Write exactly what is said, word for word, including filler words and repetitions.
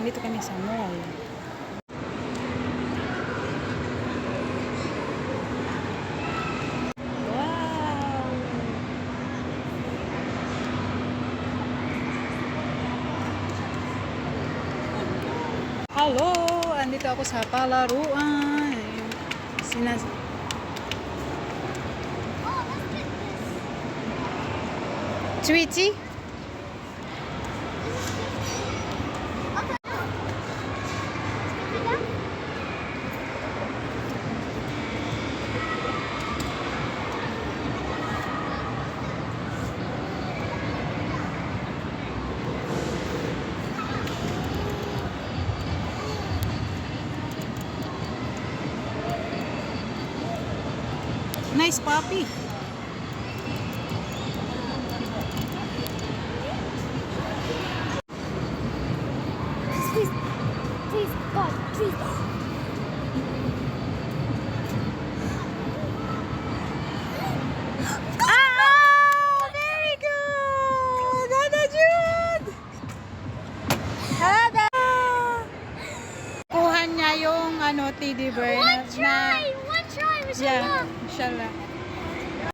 Dito kami sa mall. Wow! Hello! Andito ako sa palaruan. Sinas- Sweetie? Nice puppy. Please, please, please, God, please. Ah! Very good! Hada Jude! Hada! Kuha niya yung, ano, teddy bear na, na One try! One try, mashallah. Yeah, mashallah.